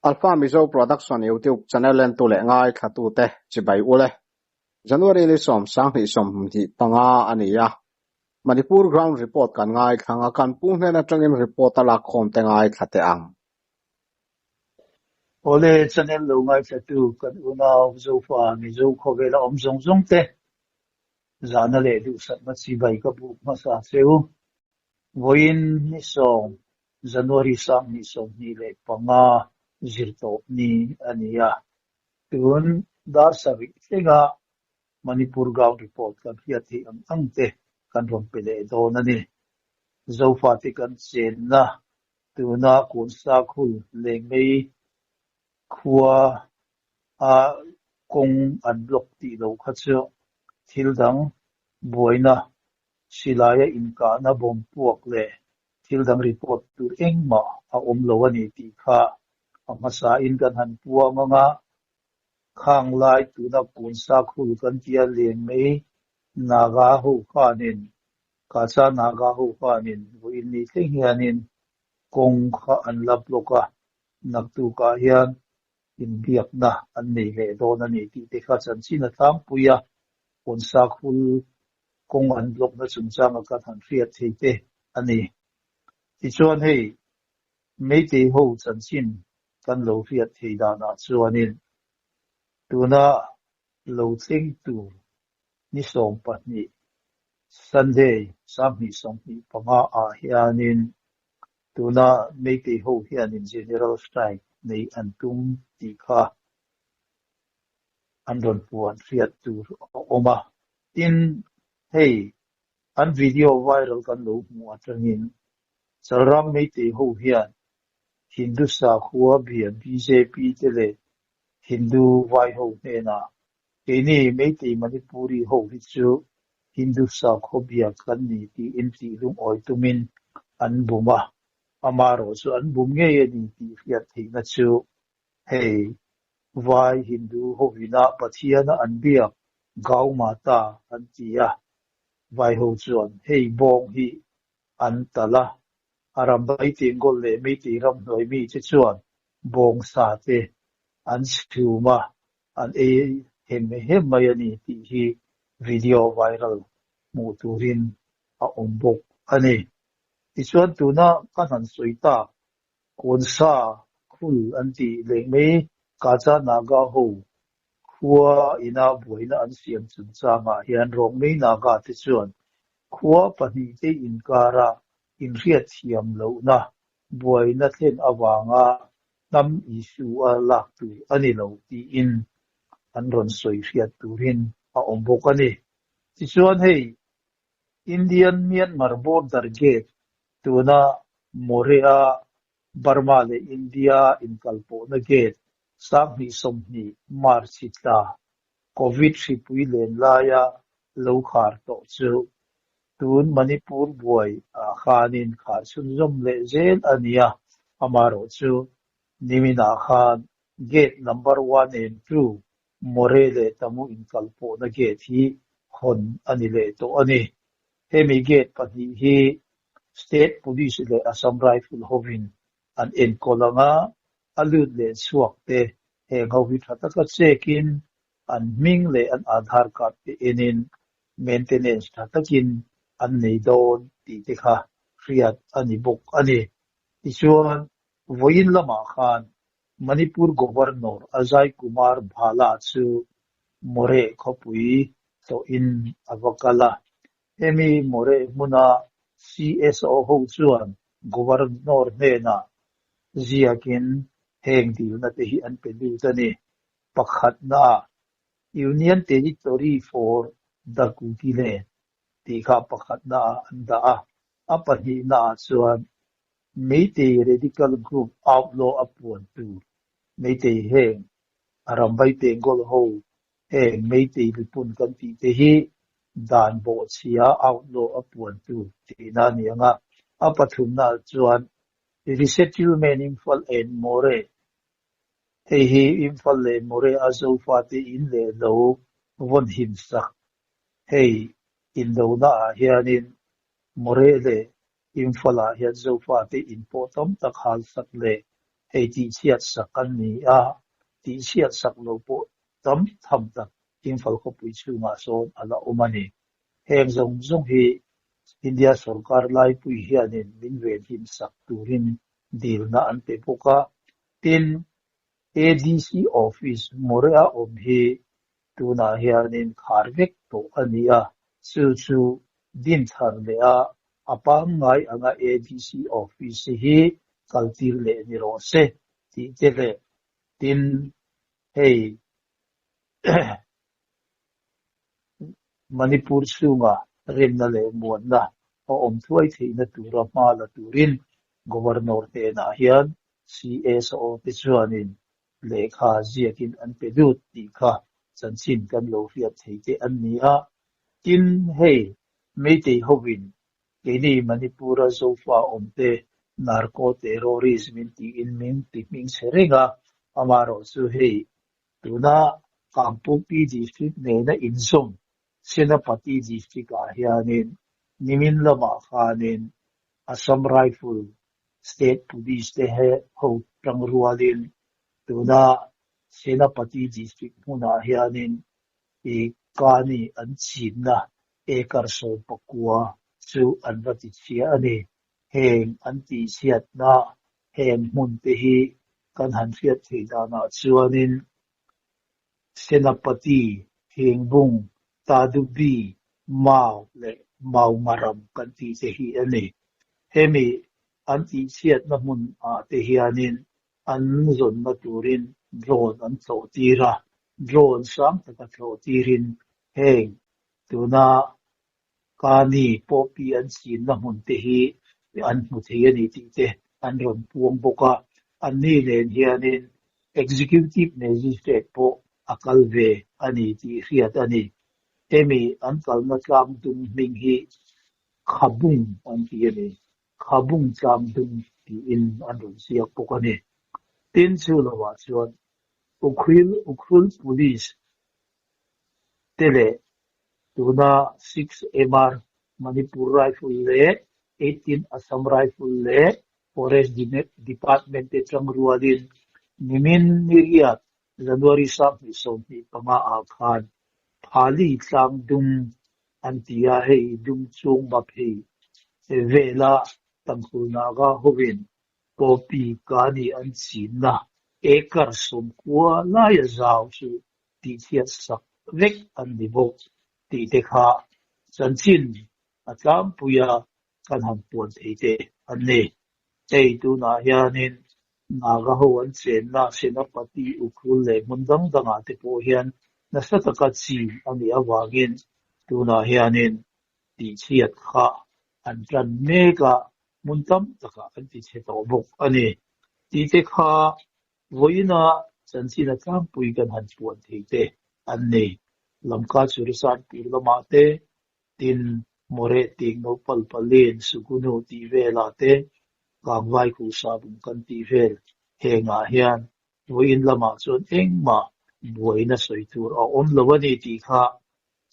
Alpha Mizo Production YouTube channel entu leh ngaithlatute chibai ule. January ni 10, 2025 a ni a. Manipur Ground Report kan ngaithla a, kan pu hnen atangin report a lakkhawm te ngaithla teh ang. Awle, channel lo ngaithlatu kan unau Zofa Mizo khawvela awm zawng zawng te zahna leh duhsakna chibai ka buk hmasa cheu. Vawiin ni 10 January 2025 zirtawp ni a ni a. Tun dar 7 thlenga Manipur Ground Report kan hriat theih ang ang te kan rawn pe leh dawn a ni. Zofate kan chenna tuna Kawnsakhul Lengmei khua a kawng an block tih loh kha chu thil dang buaina silaia inkahna bomb puak leh thil dang report tur engmah a awm lo a ni tih kha a hmasain kan han puang ang a. Khang lai tuna Kawnsakhul kan tia Lengmei Naga ho khanin Kacha Naga ho khanin vawiin ni thleng hianin kawng kha an la block a, naktukah hian inbiakna an nei leh dawn a ni tih te kha chanchin a tlangpui a, Kawnsakhul kawng an block na chungchanga kan han hriat thei te a ni. Tichuan hei Meitei ho chanchin kan lo hriat thei danah chuanin tuna lo thleng tur ni 12 Sunday 2025 ah hianin tuna Meitei ho hianin General Strike nei an tum tih kha an rawn puan hriat tur a awm a. Tin, hei an video viral kan lo hmuh atangin Chalram Meitei ho hian Hindu sakhua bia bjp te leh Hindu vai ho hnenah keini Meitei Manipuri ho hi chu Hindu sakhua bia kan ni tiin tih lungawi tumin an bum a, amaherawh chu an bum ngei a ni tih hriat theihna chu hei vai Hindu hovina Pathiana an biak Gau Mata an ti a, vai ho chuan hei bawng hi an talh a, a ram Meitei Gold leh Meitei ram hnuai mite chuan bawng sa te an chhum a, an ei hem hem mai a ni tih hi video viral hmuh turin a awm bawk a ni. Tichuan tuna ka han sawi tak Kawnsa khul an tih leh mai Kacha Naga ho khua ina buaina an siam chungchangah hian Rongmei Naga te chuan khua pahnih te inkara inhriatthiam lohna buaina thlen avanga hnam issue a lak tur a ni lo tiin an rawn sawi hriat turin a awm bawk a ni. Tichuan hei Indian Myanmar border gate tuna Moreh-a Burma leh India inkalpawhna gate 2020 March tla Covid hripui len laia lo khar tawh chu tun Manipur buai ah khanin khar chhunzawm leh zel a ni a, amaherawh chu niminah khan gate number one and two Moreh leh Tamu inkalpawhna gate hi hawn a ni leh tawh a ni. Hemi gate pahnih hi State Police leh Assam Rifle hovin an enkawl ang a, a lut leh chhuak te heng ho hi tha taka check-in an hming leh an Aadhaar card te enin maintenance tha takin an nei dawn tih te kha hriat a ni bawk a ni. Tichuan, vawiin lamah khan Manipur Governor Ajay Kumar Bhalla chu Moreh khawpui tlawhin a va kal a. Hemi Moreh hmuna CSO ho chuan Governor hnenah ziakin heng dilna te hi an pe lut a ni. Pakhatna, Union Territory for the Kukiland tih kha pakhatna ah an dah a, a pahnihna ah chuan Meitei Radical Group outlaw a puan tur Meitei heng a rambai Bengal ho heng Meitei lipun kan tih te hi dan bawhchhia outlaw a puan tur tihna a ni ang a, a pathumna ah chuan Resettlement Imphal and Moreh hei hi Imphal leh Moreh a Zofate in leh lo vawn him sak hei indona ah hianin Moreh leh Imphal ah hian Zofate in pawh tam tak hal sak leh. Hei tihchhiat sak an ni a, tihchhiat sak lo pawh tam tham tak Imphal khawpui chhungah sawn a la awm a ni. Heng zawng zawng hi India sorkar laipui hianin min venhim sak turin dilna an pe bawk a. Tin, ADC office Moreh-a awm hi tunah hianin khar vek tawh a ni a, chu chu din thar leh a, a pangngai anga ADC office hi kaltir leh ni rawh se tih te leh tin hei Manipur chhunga remna leh muanna a awm thuai theihna tura hma la turin Governor hnenah hian CSO te chuanin lehkha ziakin an pe lut tih kha chanchin kan lo hriat thei te an ni a. Tin, hei Meitei hovin keini Manipur-a Zofa awmte narco terrorism min tiin min ti hming chhe reng a, amaherawhchu hei tuna Kangpokpi District nena inzawm Senapati District-ah hianin nimin lamah khanin Assam Rifle State Police te ho tang rualin tuna Senapati District hmunah hianin i Kani an chinna acre 19 chu an va tichhia a ni. Heng an tihchhiatna heng hmun te hi kan han hriat theih danah chuanin Senapati, Thingbung, Tadubi, Mau leh Maumaram kan tih te hi a ni. Hemi an tihchhiatna hmun ah te hianin an zawnna turin drone an tlawh tir a, drone sang taka tlawh tirin heng tuna Kani pawhpi an chinna hmun te hi an hmu thei a ni tih te an rawn puang bawk a. Anni nen hianin Executive Magistrate pawh a kal ve a ni tih hriat a ni. Hemi an kalna tlang dung hming hi Khabung an ti a ni. Khabung tlang dung tiin an rawn ziak bawk a ni. Tin, chu lovah chuan Ukhrul Ukhrul Police te leh tuna 6 MR Manipur Rifle leh 18 Assam Rifle leh Forest Department te tang rualin nimin niriat January 2025 ah khan Phali tlang dung an ti a, hei dung chung map hei vela Tangkhul Naga hovin Poppy Kani an chinna acre 90 laia zau chu tihchhiat sak vek an ni bawk tih te kha chanchin a tlangpuia kan han puan thei te an ni. Hei tunah hianin Naga ho an chenna Senapati, Ukhrul leh hmun dang dangah te pawh hian nasa taka chin a nih avangin tunah hianin tihchhiat kha an tan mek a, hmun tam takah an tichhe tawh bawk a ni. Tih te kha vawiina chanchin a tlangpui kan han puan thei te an ni. Lamka Churachandpur lamah te, tin Moreh ting no pal palin Sukunu tih velah te, Kangvai Khuhsabung kan tih vel hengah hian vawiin lamah chuan engmah buaina sawi tur a awm lo a ni tih kha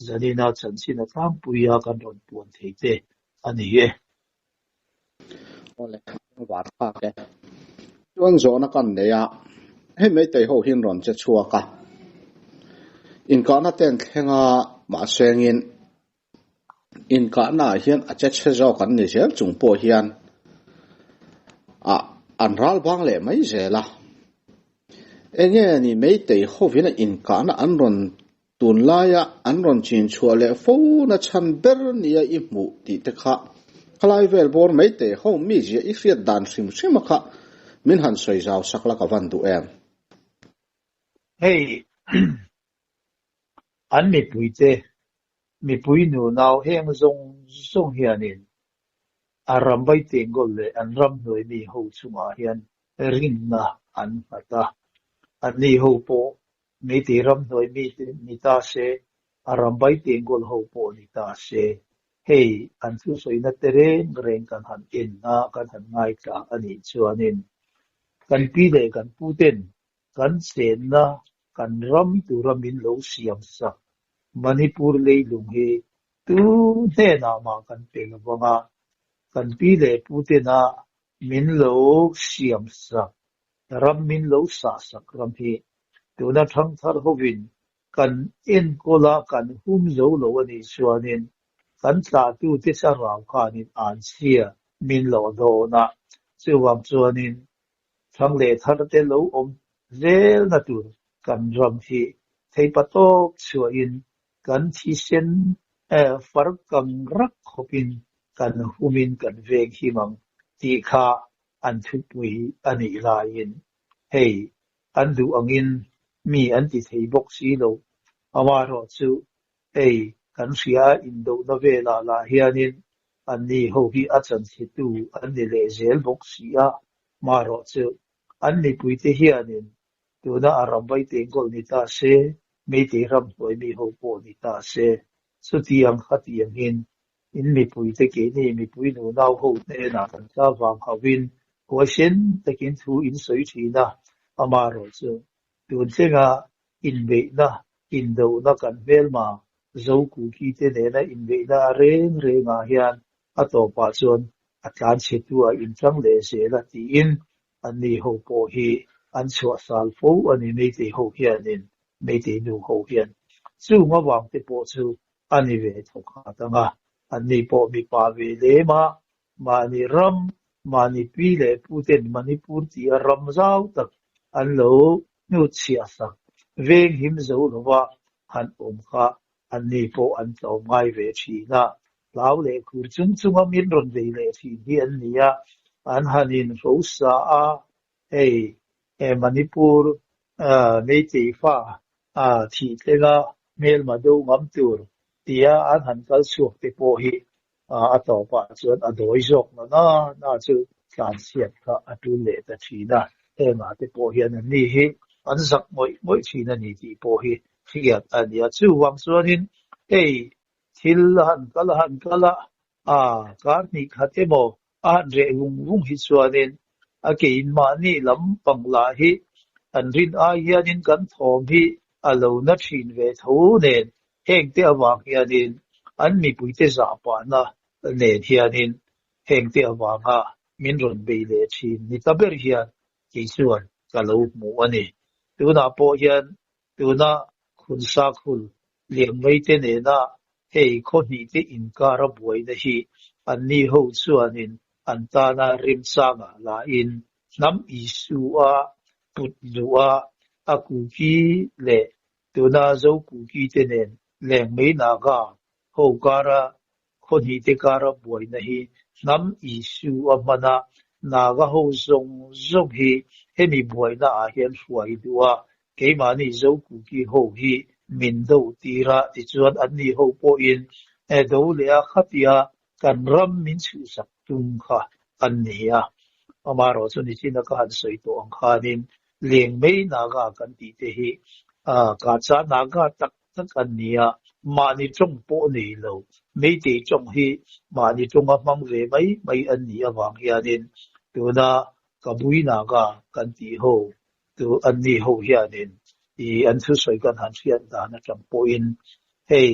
zanina chanchin a tlangpuia kan rawn puan thei te a ni e. Awle, var thlak e. Chuan zawhna kan nei a, hei Meitei ho hian rawn che chhuak a, inkahna ten thleng a, mahsengin inkahna ah hian a che chhe zawk an ni zel chung pawh hian ah an ral bang leh mai zel a. Enge ni Meitei hovin a inkahna an rawn Tunlaia an rawn chin chhuah leh fo na chhan ber nia i hmuh tih te kha khalai vel bawr mai teh ho mi zia i hriat dan hrim hrim a kha min han sawi zau sak la ka van duh em? Hei an mipuite, mipui nunau heng zawng zawng hianin a ram vai tengkawl leh an ram hnuai mi ho chungah hian rinna an nghat a, anni ho pawh Meitei ramhnuai mi te ni ta se, a ram vai tengkawl ho pawh ni ta se, hei an thusawina te reng reng kan han en a, kan han ngaithla a nih chuanin kan pi leh kan pu ten kan chenna kan ram tura min lo siam sak Manipur leilung hi tu hnenah mah kan pe lo vang a, kan pi leh pu tena min lo siam sak. Ram min lo sah sak ram hi tuna thangthar hovin kan enkawl a kan hum zo lo a nih chuanin kan tlahtute thlarau khanin an chhia min lo dawn a, chuvang chuanin thang leh tharte lo awm zelna tur kan ram hi theipatawp chhuahin kan thisen far kang rak khawpin kan humin kan veng him ang tih kha an thupui a nih laiin hei an duh angin mi an ti thei bawk si lo. Amaherawhchu hei kan hria a indohna velah lah hianin anni ho hi a chanchhetu an ni leh zel bawk si a, maherawhchu an mipuite hianin tuna a ram vaite goal ni ta se, Meitei ram hnuai mi ho pawh ni ta se, chutiang khatiangin In mipuite keini mipui nunau ho hnenah kan tla vang hauhin huaisen takin thu in sawi thin a, amaherawhchu tun thlenga inbeihna, indohna kan hmelma Zokuki te nena inbeihna a reng rengah hian a tawpah chuan a tlanchhetu a inṭang leh zel a tiin anni ho pawh hi an chhuahsal fo a ni Meitei ho hianin Meitei nu ho hian chung avangte pawh chu a ni ve thawk hat ang a, anni pawh mipa ve lem a, mahni ram, mahni pi leh puten Manipur tih a ram zau tak an lo hnutchhiah sak veng him zo lova han awm kha anni pawh an tlawm ngai ve thin a, hlau leh khur chung chunga min rawn vei leh thin hi an ni a, an han inhrosa a, hei Manipur Meitei fa thih tlenga hmelma deuh ngam tur tia an han kal chhuak te pawh hi a tawpah chuan a dawi zawk na na na chu tlanchhiat kha a tul leh ta thin a, hengah te pawh hian an ni hi an zak ngawih ngawih thin a ni tih pawh hi hriat a ni a. Chuvang chuanin hei thil a han kal a han kal a, a kar hnih khat emaw a han reh vung vung hi chuanin a kein mahni lam pang lah hi an rin ai hianin kan thawm hi a lo na thin ve tho nen hengte avang hianin an mipuite zah pahna nen hianin hengte avanga min rawn bei leh thin ni ta ber hian kei chuan ka lo hmu a ni. Tunah pawh hian Tuna khunsa khul liangmei te nena hei khaw hnih te inkar a buaina hi anni ho chuanin an tana remchangah lahin hnam Isua put luh a, a Kuki leh tuna Zo Kuki te nen lengmei Naga ho kara khaw hnih te kara buaina hi hnam Isua hmana Naga ho zawng zawng hi hemi buaina ah hian hruai duh a, keimahni Zo Kuki ho hi min do tir a, tichuan anni ho pawhin do leh a khatia kan ram min chhuhsak tum kha an ni a. Amaherawhchu nichina ka han sawi tawh ang khanin lengmei Naga kan tih te hi Kacha Naga tak tak an ni a, mahni tawng pawh nei lo, Meitei tawng hi mahni tawnga hmang ve mai mai an nih avang hianin tuna Kabui Naga kan tih ho tu an ni ho hianin i an thusawi kan han hriat dan atang pawhin hei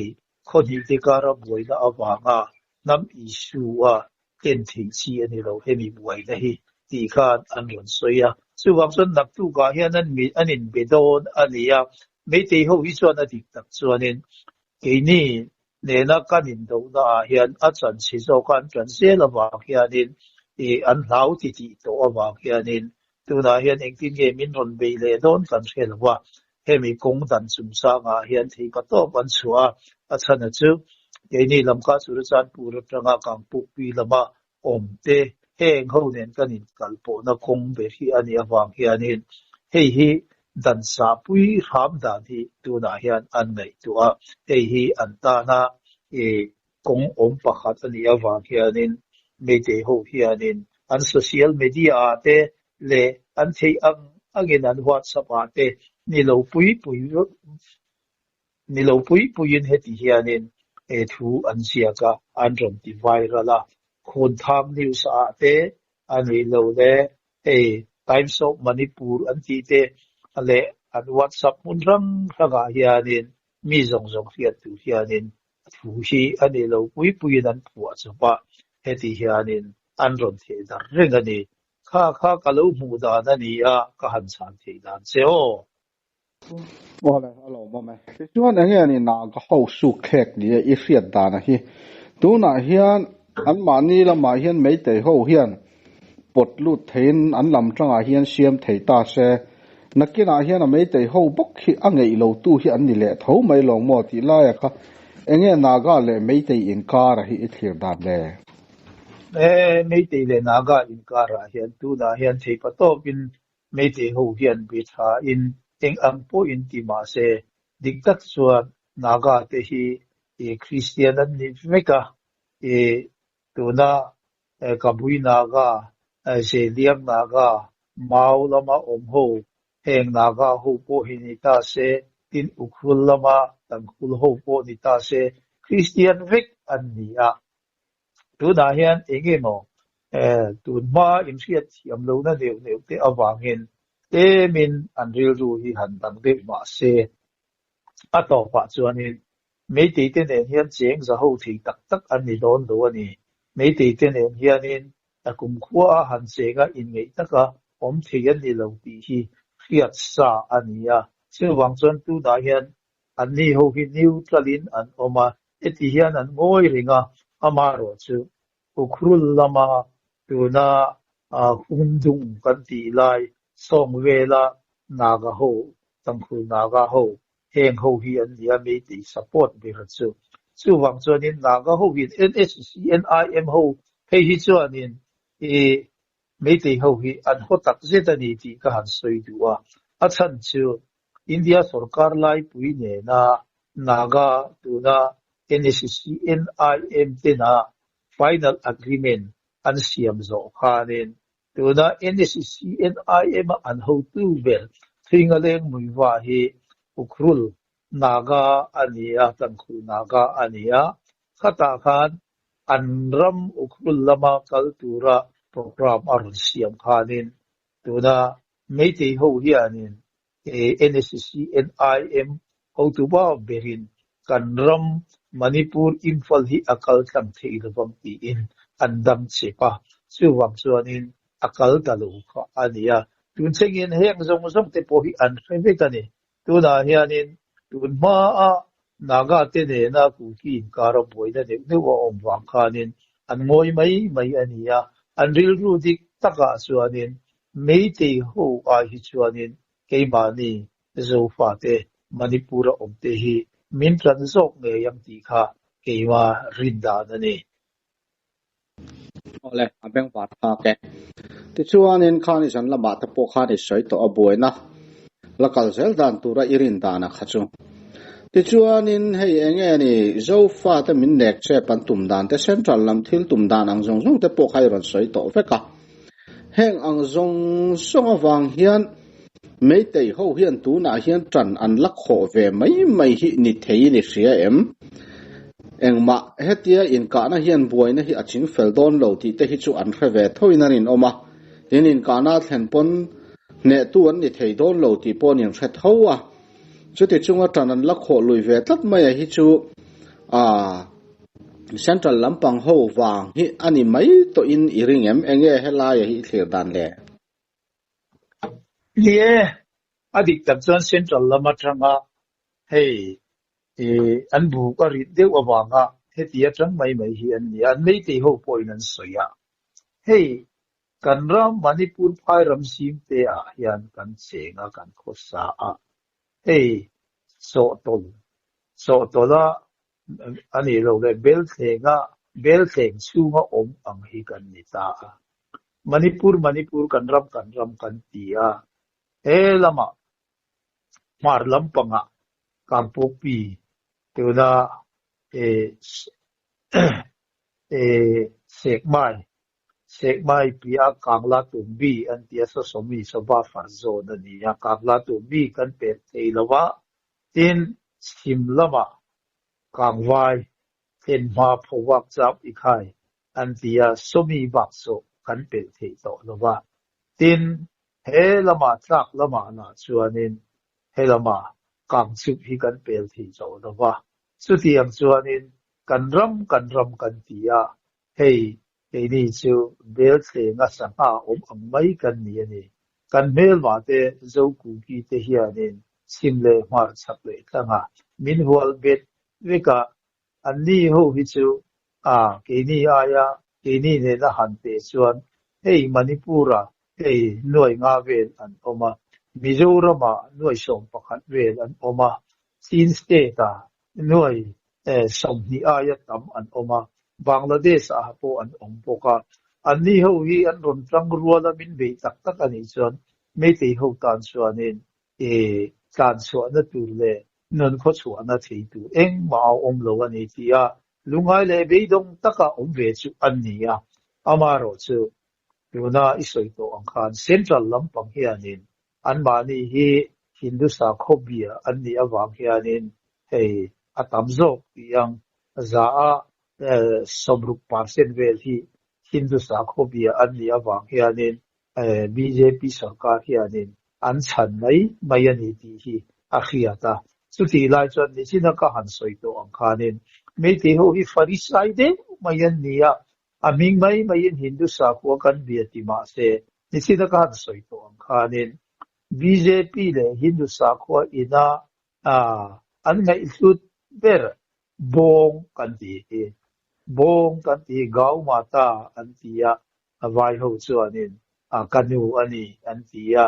khaw hnih te kara buaina avanga hnam Isua ken theih chi a ni lo hemi buaina hi tih khan an rawn sawi a. Chuvang chuan naktukah hian an mi an inbe dawn a ni a, Meitei ho hi chuan a dik tak chuanin keini nena kan indohna ah hian a chanchhe zawk a an ṭan zel avang hianin ih an hlau ti tih tawh avang hianin tunah hian engtin nge min rawn bei leh dawn kan hre lo a, Hemi kawng dan chungchangah hian theihpa tawp an chhuah a, a chhana chu keini Lamka Churachandpur atanga Kangpukpui lama awm te heng ho nen kan inkalpawhna kawng ber hi a nih avang hianin hei hi dan sahpui hram dan hi tunah hian an ngaihtuah a, hei hi an tana kawng awm pakhat a nih avang hianin Meitei ho hianin an social media ah te leh an theih ang angin an WhatsApp ah te ni lo pui pui ni lo pui puiin heti hianin he thu an ziak a, an rawn ti viral a. Khawnthang news ah te a nih loh leh hei Times of Manipur an tih te leh an WhatsApp hmun hrang hrangah hianin mi zawng zawng hriat tur hianin A thu hi a ni lo pui puiin an phuah chawp a, heti hianin an rawn theh darh reng a ni. Kha kha ka lo hmuh dan a ni a, ka han chhan theih dan che aw. Awle, a lawmawm e. Tichuan enge a ni Naga ho suk thlek ni e i hriat dana hi. Tunah hian anmahni lamah hian Meitei ho hian pawt lut theiin an lam tangah hian siam thei ta se. Nakinah hian a Meitei ho bawk hi a ngeih lo tu hi an ni leh tho mai lawng maw tih laia kha enge Naga leh Meitei inkara hi i thlir dan le? E, Meitei leh Naga inkarah hian tunah hian theipa tawpin Meitei ho hian bi thain eng ang pawhin ti mah se, dik tak chuan Naga te hi Kristian an ni vek a, tuna Kabui Naga, Zeliang Naga, Mau lama awm ho, heng Naga ho pawh hi ni ta se, tin Ukhrul lama Tangkhul ho pawh ni ta se, Kristian vek an ni a. Tunah hian eng emaw tun hma inhriat thiam lohna neuh neuh te avangin tlemin an rilru hi han dang deuh mah se, a tawpah chuanin Meitei te nen hian cheng za ho thei tak tak an ni dawn lo a ni. Meitei te nen hianin a kumkhua a han chenga inngeih taka awm thei an ni lo tih hi hriat sa a ni a. Chuvang chuan tunah hian Anni ho hi neutral in an awm a, heti hian an ngawi reng a, amaherawh chu Ukhrul lama tuna Hundung kan tih lai sawng vela Naga ho, Tangkhul Naga ho, heng ho hi an ni a, Meitei support ber chu. Chuvang chuanin Naga ho in NSCNIM ho phei hi chuanin i Meitei ho hi an haw tak zet a ni tih ka han sawi duh a, a chhan chu India sorkar laipui nena Naga tuna NSCNIM tena final agreement an siam zawh khanin tuna NSCNIM a an hotu ber Thuingaleng Muiva hi Ukhrul Naga a ni a, Tangkhul Naga a ni a, khatah khan an ram Ukhrul lama kal tura programme a rawn siam khanin tuna Meitei ho hianin NSCNIM hotu ba berin kan ram Manipur Imphal hi a kal tlang theih lovang tiin an dang chep a, chuvang chuanin a kal ta lo kha a ni a. Tun thlengin heng zawng zawng te pawh hi an hre vek a ni. Tunah hianin tun hmaa Naga te nena Kuki inkara buaina neuh neuh a awm vang khanin an ngawi mai mai a ni a, an rilru dik takah chuanin Meitei ho ai hi chuanin keimahni Zofate Manipur-a awmte hi min tlan zawk ngei ang tih kha keima rin dan a ni. Awle, a bengvar thlak e. Tichuanin khani zan lamah te pawh khan i sawi tawh a buaina la kal zel dan tura i rin dan a kha chu. Tichuanin hei eng nge ni Zofate min nek chep an tum dan te Central lam thil tum dan ang zawng zawng te pawh kha i rawn sawi tawh vek a. Heng ang zawng zawng avang hian Meitei ho hian tunah hian tan an la khawh ve mai mai hi ni thei ni hria em? Engmah hetia inkahna hian buaina hi a ching fel dawn lo tih te hi chu an hre ve thoin an inawm a, tin inkahna a thlen pawn hnehtu an ni thei dawn lo tih pawh an inhre tho a, chuti chunga tan an la khawh lui ve tlat mai a hi chu aa Central lampang ho vang hi a ni mai tawhin i ring em? Enge helaia hi i thlir dan le? Ni e, a dik tak chuan Central lam atanga hei an buk a rit deuh avanga heti atang mai mai hi an ni a, an meitei ho pawhin an sawi a. Hei kan ram Manipur phai ram zim te ah hian kan cheng a, kan khawsa a, hei sawhtawl, sawhtawla a nih loh leh belthlenga belthleng chhunga awm ang hi kan ni ta a. Manipur Manipur kan ram kan ram kan ti a, he lamah hmar lampangah Kangpokpi tuna Sekmai Sekmai piah Kangla Tumbi an ti a, Sawsawmi Sawva far zawn a ni a, Kangla Tumbi kan pek thei lo va, Tin, chhim lamah kangvai thlen hma phawak chauh i khai an ti a, sawmi bak chu kan pelh theih tawh lo va. Tin, he lamah tlak lamah lah chuanin he lamah kangchuk hi kan pel thei tawh lo va. Chutiang chuanin kan ram kan ram kan ti a, hei Keini chu belthlenga sangha awm ang mai kan ni a ni. Kan hmelma te Zokuki te hianin chhim leh hmar chhak leh tlanga min hual bet vek a, anni ho hi chu a keini aia keini nena han teh chuan hei Manipur-a hei nuai nga vel an awm a, Mizoram-ah nuai 11 vel an awm a, Chin State-a nuai 20 aia tam an awm a, Bangladesh-ah pawh an awm bawk a. Anni ho hi an rawn tang rual a min beih tak tak a nih chuan Meitei ho tan chuanin i tlan chhuahna tur leh nun khaw chhuahna thei tur engmah a awm lo a ni tih a lungngai leh beidawng taka awm ve chu an ni a. Amaherawhchu tuna i sawi tawh ang khan Central lampang hianin Anmahni hi Hindu sakhaw bia an nih avang hianin hei a tam zawk tih ang za a 60 percent vel hi Hindu sakhaw bia an nih avang hianin bjp sorkar hianin an chhan mai mai a ni tih hi a hriat a. Chutih lai chuan nichina ka han sawi tawh ang khanin Meitei ho hi Farisai deuh mai an ni a, A hming mai maiin Hindu sakhua kan bia ti mah se, nichina ka han sawi tawh ang khanin bjp leh Hindu sakhua ina an ngaihhlut ber bawng kan ti hi. Bawng kan ti hi Gau Mata an ti a, vai ho chuanin ka nu a ni an ti a.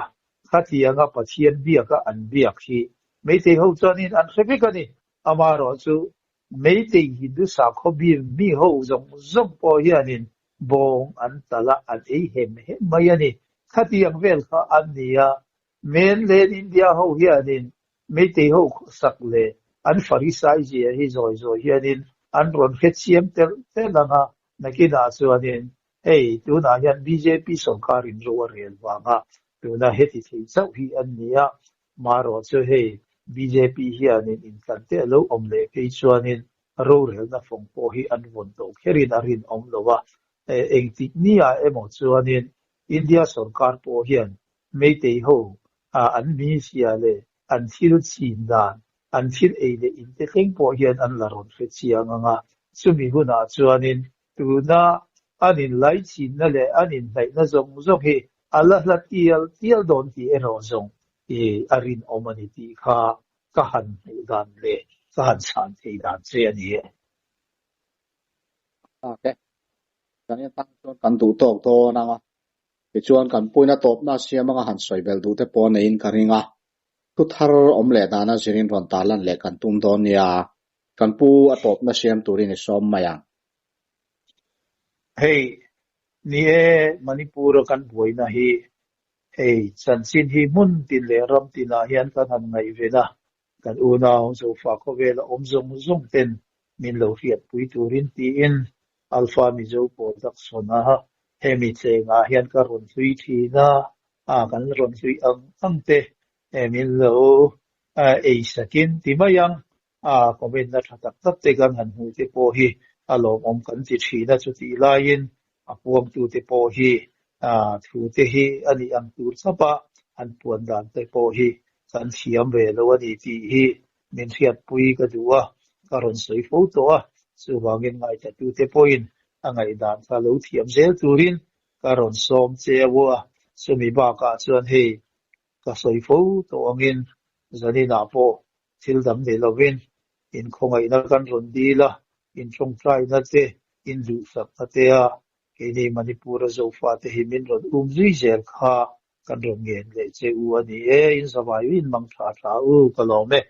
Khatianga Pathian biaka an biak hi Meitei ho chuanin an hre vek a ni. Amaherawhchu Meitei Hindu sakhaw bir mi ho zawng zawng pawh hianin bawng an talh a, an ei hem hem mai a ni. Khatiang vel kha an ni a, Mainland India ho hianin Meitei ho khawsak leh an Farisai zia hi zawi zawi hianin an rawn hrethiam telh telh ang a, nakinah chuanin hei tunah hian bjp sorkarin ro a rel vanga tuna heti thei chauh hi an ni a, Marawh chu hei bjp hianin intlan te a lo awm leh phei chuanin rorelna fawng pawh hi an vawn tawh kherin a rinawm lo a. Engtik niah emaw chuanin India sorkar pawh hian Meitei ho an mizia leh an thil chin dan, an thil ei leh in te thleng pawh hian an la rawn hre chiang ang a. Chumi hunah chuanin Tuna an inlaichinna leh an inhnaihna zawng zawng hi a la hla tial tial dawn tih erawh zawng i a rinawm a ni tih kha ka han hmuh dan leh ka han chhan thei dan che a ni e. Tak e. Kan en tang chuan kan duh tawk dawn ang a, tichuan kan puina tawpna siam anga han sawi belh duh te pawh neiin ka ring a, thu thar awm leh dana zirin rawn tarlan leh kan tum dawn nia. Kan pu a tawpna siam turin i sawm mai ang. Hei, ni e, Manipur-a kan buaina hi hei chanchin hi hmun tin leh ram tinah hian kan han ngaihven a, kan unau Zofa khawvela awm zawng zawng ten min lo hriatpui turin tiin Alpha Mizo Production a hemi chengah hian ka rawn hlui thin a, a kan rawn hlui ang ang te min lo ei sakin ti mai ang. A comment na tha tak tak te kan han hmuh te pawh hi a lawmawm kan ti thin a, chutih laiin a puangtu te pawh hi thu te hi a nih ang tur chap a, an puan dan te pawh hi kan thiam ve lo a ni tih hi min hriatpui ka duh a, ka rawn sawi fo tawh a, chuvangin ngaihthatu te pawhin a ngaihdan kha lo thiam zel turin ka rawn sawm cheu a, chumi bakah chuan hei Ka sawi fo tawh angin zaninah pawh thil dang nei lovin inkhawngaihna kan rawn dil a, intawngtaina te, induhsakna te a keini Manipur-a Zofate hi min rawn um zui zel kha kan rawn ngen leh che u a ni e, in zavai u in mang tha tha u, ka lawm e.